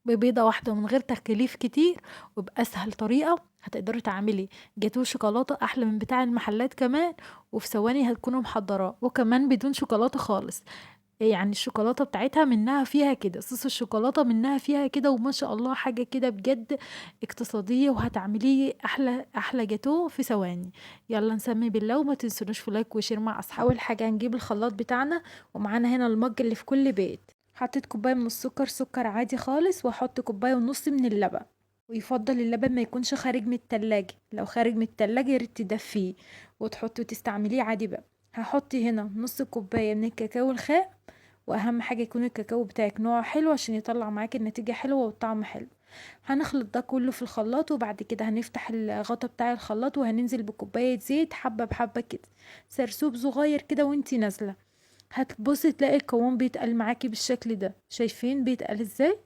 ببيضة واحدة ومن غير تكاليف كتير وبأسهل طريقة هتقدري تعملي جاتوه شوكولاتة أحلى من بتاع المحلات كمان، وفي ثواني هتكونوا محضراه، وكمان بدون شوكولاتة خالص. يعني الشوكولاتة بتاعتها منها فيها كده، صوص الشوكولاتة منها فيها كده، وما شاء الله حاجة كده بجد اقتصادية، وهتعمليه أحلى جاتوه في ثواني. يلا نسمي بالله، وما تنسوناش في like و share مع أصحابكم. أول حاجة هنجيب الخلاط بتاعنا، ومعانا هنا ال mug اللي في كل بيت. حطيت كوباية من السكر، سكر عادي خالص، واحط كوباية ونص من اللبن، ويفضل اللبن ما يكونش خارج من التلاجة، لو خارج من التلاجة يا ريت تدفيه وتحطي وتستعمليه عادي بقى. هحط هنا نص كوباية من الكاكاو الخام، واهم حاجة يكون الكاكاو بتاعك نوعه حلو عشان يطلع معاكي النتيجة حلوة والطعم حلو. هنخلط ده كله في الخلاط، وبعد كده هنفتح الغطا بتاع الخلاط وهننزل بكوباية زيت حبة بحبة كده، سرسوب صغير كده وانتي نازلة. هتبصي تلاقي القوام بيتقل معاكي بالشكل ده، شايفين بيتقل ازاي؟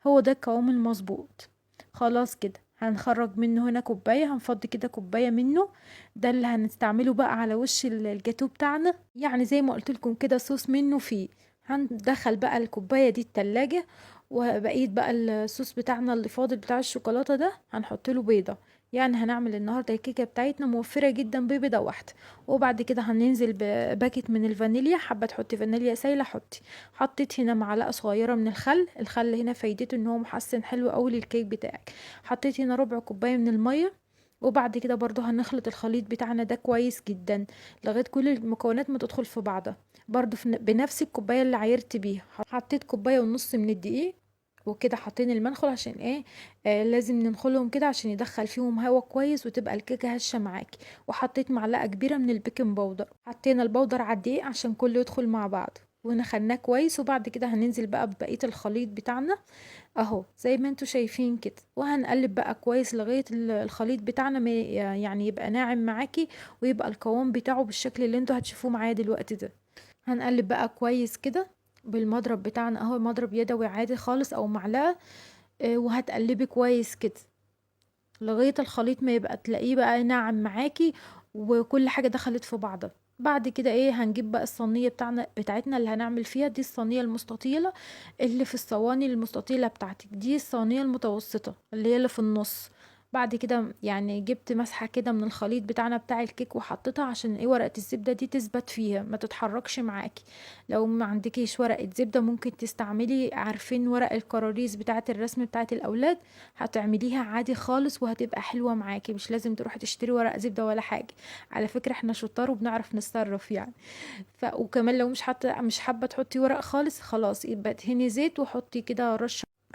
هو ده القوام المظبوط. خلاص كده هنخرج منه هنا كوباية، هنفضي كده كوباية منه، ده اللي هنستعمله بقى على وش الجاتوه بتاعنا، يعني زي ما قلت لكم كده صوص منه فيه. هندخل بقى الكوباية دي التلاجة، وبقية بقى الصوص بتاعنا اللي فاضل بتاع الشوكولاتة ده هنحط له بيضة. يعني هنعمل النهاردة الكيكة بتاعتنا موفرة جدا ببيضة واحدة. وبعد كده هننزل بباكت من الفانيليا، حابة تحطي فانيليا سايلة حطي. حطيت هنا معلقة صغيرة من الخل، الخل هنا فايدته ان هو محسن حلو قوي للكيك بتاعك. حطيت هنا ربع كوباية من المية، وبعد كده برضو هنخلط الخليط بتاعنا ده كويس جدا لغاية كل المكونات ما تدخل في بعضها. برضو بنفس الكوباية اللي عايرت بيها حطيت كوباية ونص من الدقيق، وكده حاطين المنخل عشان ايه؟ لازم ننخلهم كده عشان يدخل فيهم هوا كويس وتبقى الكيكه هشه معاكي. وحطيت معلقه كبيره من ال baking powder، حطينا ال powder على الدقيق عشان كله يدخل مع بعض، ونخلناه كويس. وبعد كده هننزل بقى ببقيه الخليط بتاعنا اهو زي ما انتوا شايفين كده، وهنقلب بقى كويس لغايه الخليط بتاعنا ما يبقى ناعم معاكي ويبقى القوام بتاعه بالشكل اللي انتوا هتشوفوه معايا دلوقتي ده. هنقلب بقى كويس كده بالمضرب بتاعنا اهو، مضرب يدوي عادي خالص او معلقه، وهتقلبي كويس كده لغايه الخليط ما يبقى تلاقيه بقى ناعم معاكي وكل حاجه دخلت في بعضها. بعد كده هنجيب بقى الصينيه بتاعتنا اللي هنعمل فيها، دي الصينيه المستطيله اللي في الصواني المستطيله بتاعتك، دي الصينيه المتوسطه اللي هي اللي في النص. بعد كده جبت مسحه كده من الخليط بتاعنا بتاع الكيك وحطيتها عشان ورقه الزبده دي تثبت فيها ما تتحركش معاكي. لو ما عندكيش ورقه زبده ممكن تستعملي، عارفين ورق الكراريس بتاعه الرسم بتاعه الاولاد، هتعمليها عادي خالص وهتبقى حلوه معاكي، مش لازم تروحي تشتري ورق زبده ولا حاجه. على فكره احنا شطار وبنعرف نتصرف. وكمان لو مش حابه تحطي ورق خالص، خلاص يبقى ادهني زيت وحطي كده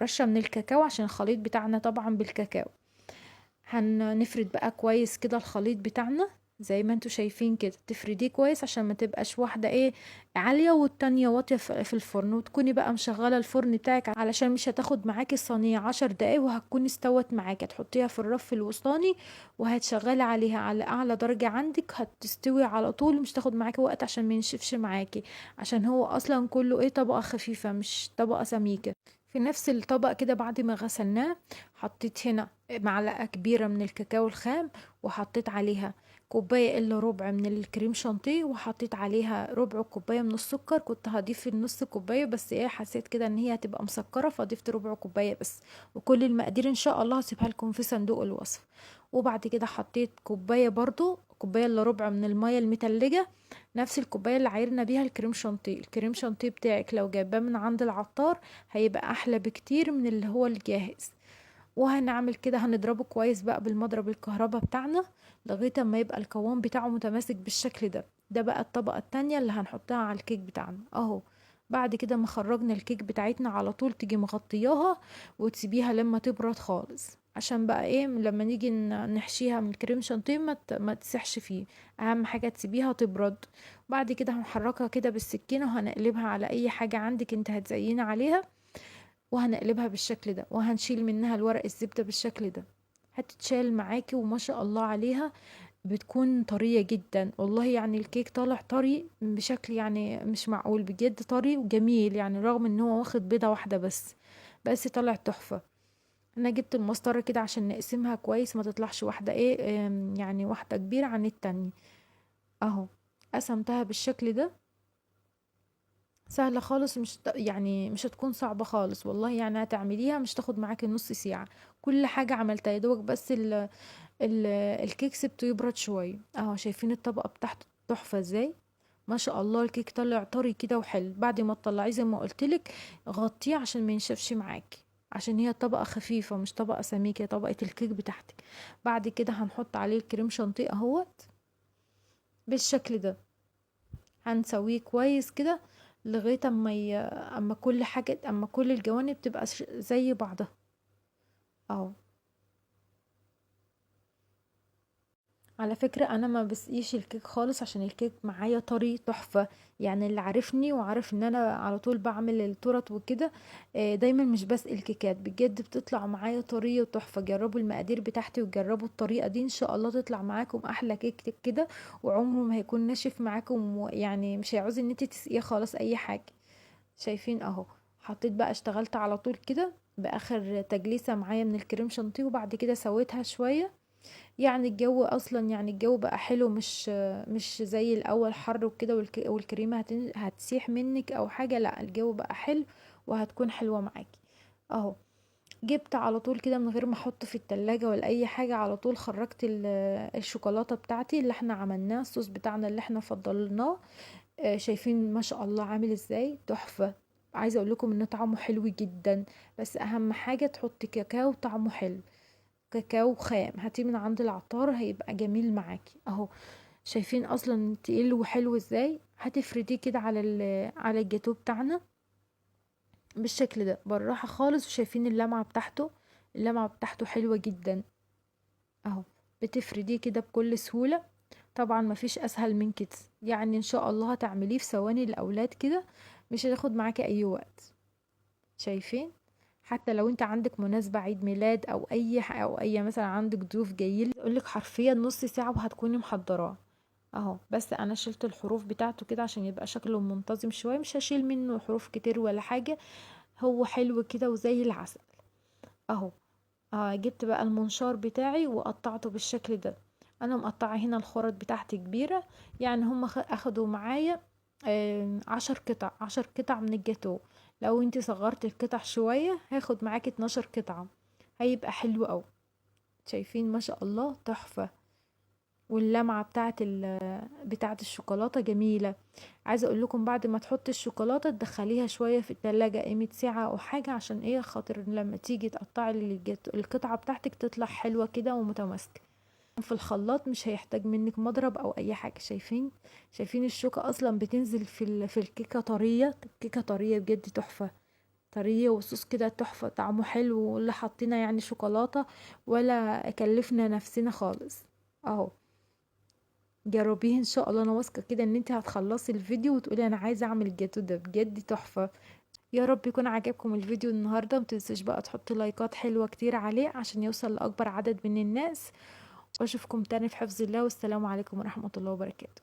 رشه من الكاكاو عشان الخليط بتاعنا طبعا بالكاكاو. هنفرد بقى كويس كده الخليط بتاعنا زي ما انتوا شايفين كده، تفرديه كويس عشان ما تبقاش واحدة عالية والتانية واطية في الفرن، وتكوني بقى مشغلة الفرن بتاعك علشان مش هتاخد معاكي الصينية 10 دقايق وهتكون استوت معاكي. هتحطيها في الرف الوسطاني وهتشغلي عليها على اعلى درجة عندك، هتستوي على طول ومش تاخد معاكي وقت عشان ما ينشفش معاكي، عشان هو اصلا كله طبقة خفيفة مش طبقة سميكة. في نفس الطبق كده بعد ما غسلناه حطيت هنا معلقة كبيرة من الكاكاو الخام، وحطيت عليها كوباية الا ربع من الكريم شانتيه، وحطيت عليها ربع كوباية من السكر. كنت هضيف النص كوباية بس حسيت كده ان هي هتبقى مسكرة فضيفت ربع كوباية بس، وكل المقادير ان شاء الله هسيبها لكم في صندوق الوصف. وبعد كده حطيت كوباية برضو، كوباية الا ربع من المية المتلجة، نفس الكوباية اللي عايرنا بيها الكريم شانتيه. الكريم شانتيه بتاعك لو جايباه من عند العطار هيبقى احلى بكتير من اللي هو الجاهز. وهنعمل كده هنضربه كويس بقى بالمضرب الكهرباء بتاعنا لغاية اما يبقى القوام بتاعه متماسك بالشكل ده. ده بقى الطبقة التانية اللي هنحطها على الكيك بتاعنا اهو. بعد كده ما خرجنا الكيك بتاعتنا على طول تيجي مغطياها وتسيبيها لما تبرد خالص، عشان بقى لما نيجي نحشيها من الكريم شانتيه ما تسحش فيه، اهم حاجة تسيبيها تبرد. بعد كده هنحركها كده بالسكينة وهنقلبها على اي حاجة عندك انت هتزيني عليها، وهنقلبها بالشكل ده، وهنشيل منها الورق الزبدة بالشكل ده. هتتشال معاكي وما شاء الله عليها بتكون طرية جدا والله، الكيك طالع طري بشكل مش معقول بجد، طري وجميل، رغم ان هو واخد بيضة واحدة بس طالع تحفة. انا جبت المسطرة كده عشان نقسمها كويس ما تطلعش واحدة ايه، يعني واحدة كبيرة عن التانية اهو. قسمتها بالشكل ده، سهلة خالص، مش يعني مش هتكون صعبة خالص والله، يعني هتعمليها مش تاخد معاكي نص ساعة. كل حاجة عملتها يا دوبك، بس الكيك سبته يبرد شوية. اهو شايفين الطبقة بتاعته تحفة ازاي، ما شاء الله. الكيك طلع طري كده وحلو. بعد ما تطلعيه زي ما قلتلك غطيه عشان ما ينشفش معاكي، عشان هي طبقة خفيفة مش طبقة سميكة، طبقة الكيك بتاعتك. بعد كده هنحط عليه الكريم شانتيه اهوت بالشكل ده، هنسويه كويس كده لغاية اما كل حاجة، اما كل الجوانب تبقى زي بعضها اهو. على فكرة انا ما بسقيش الكيك خالص عشان الكيك معايا طري تحفة، يعني اللي عارفني وعارف ان انا على طول بعمل التورت وكده، دايما مش بسقي الكيكات، بجد بتطلع معايا طرية وتحفة. جربوا المقادير بتاعتي وجربوا الطريقة دي، ان شاء الله تطلع معاكم احلى كيك كده، وعمره ما هيكون ناشف معاكم، يعني مش هيعوز ان انت تسقيه خالص اي حاجة. شايفين اهو، حطيت بقى، اشتغلت على طول كده باخر تجليسة معايا من الكريم شانتيه، وبعد كده سويتها شوية. يعني الجو اصلا، يعني الجو بقى حلو، مش زي الاول حر وكده، والكريمة هتسيح منك او حاجة، لا الجو بقى حلو وهتكون حلوة معاكي اهو. جبت على طول كده من غير ما احطه في التلاجة ولا اي حاجة، على طول خرجت الشوكولاتة بتاعتي اللي احنا عملناه، الصوص بتاعنا اللي احنا فضلناه. شايفين ما شاء الله عامل ازاي، تحفة. عايزة اقول لكم ان طعمه حلو جدا، بس اهم حاجة تحطي كاكاو طعمه حلو، كاكاو خام هاتيه من عند العطار هيبقى جميل معاكي اهو. شايفين اصلا تقيل وحلو ازاي. هتفرديه كده على الجاتو بتاعنا بالشكل ده بالراحة خالص، وشايفين اللمعة بتاعته، اللمعة بتاعته حلوة جدا اهو. بتفرديه كده بكل سهولة، طبعا مفيش اسهل من كده، يعني ان شاء الله هتعمليه في ثواني للاولاد كده، مش هتاخد معاكي اي وقت. شايفين، حتى لو انت عندك مناسبة عيد ميلاد او اي او اي مثلا عندك ضيوف جايين، اقولك حرفيا نص ساعة وهتكوني محضراه اهو. بس انا شلت الحروف بتاعته كده عشان يبقى شكله منتظم شوية، مش هشيل منه حروف كتير ولا حاجة، هو حلو كده وزي العسل اهو. جبت بقى المنشار بتاعي وقطعته بالشكل ده. انا مقطعه هنا الخرط بتاعتي كبيرة، يعني هم اخدوا معايا، 10 قطع، 10 قطع من الجاتو. لو انتي صغرتي القطع شوية هاخد معاكي 12 قطعة، هيبقى حلو قوي. شايفين ما شاء الله تحفة، واللمعة بتاعت الشوكولاتة جميلة. عايزة اقول لكم بعد ما تحطي الشوكولاتة تدخليها شوية في التلاجة قيمة ساعة او حاجة، عشان ايه؟ خاطر لما تيجي تقطعي القطعة بتاعتك تطلع حلوة كده ومتماسكة. في الخلاط مش هيحتاج منك مضرب او اي حاجة. شايفين الشوكة اصلا بتنزل في الكيكة طرية، الكيكة طرية بجد تحفة، طرية وصوص كده تحفة، طعمه حلو، ولا حطينا شوكولاتة ولا كلفنا نفسنا خالص اهو. جربيه ان شاء الله، انا واثقة كده ان انت هتخلصي الفيديو وتقولي انا عايزة اعمل الجاتو ده، بجد تحفة. يا رب يكون عجبكم الفيديو النهاردة، متنسوش بقى تحطوا لايكات حلوة كتير عليه عشان يوصل لأكبر عدد من الناس. واشوفكم تاني في حفظ الله، والسلام عليكم ورحمة الله وبركاته.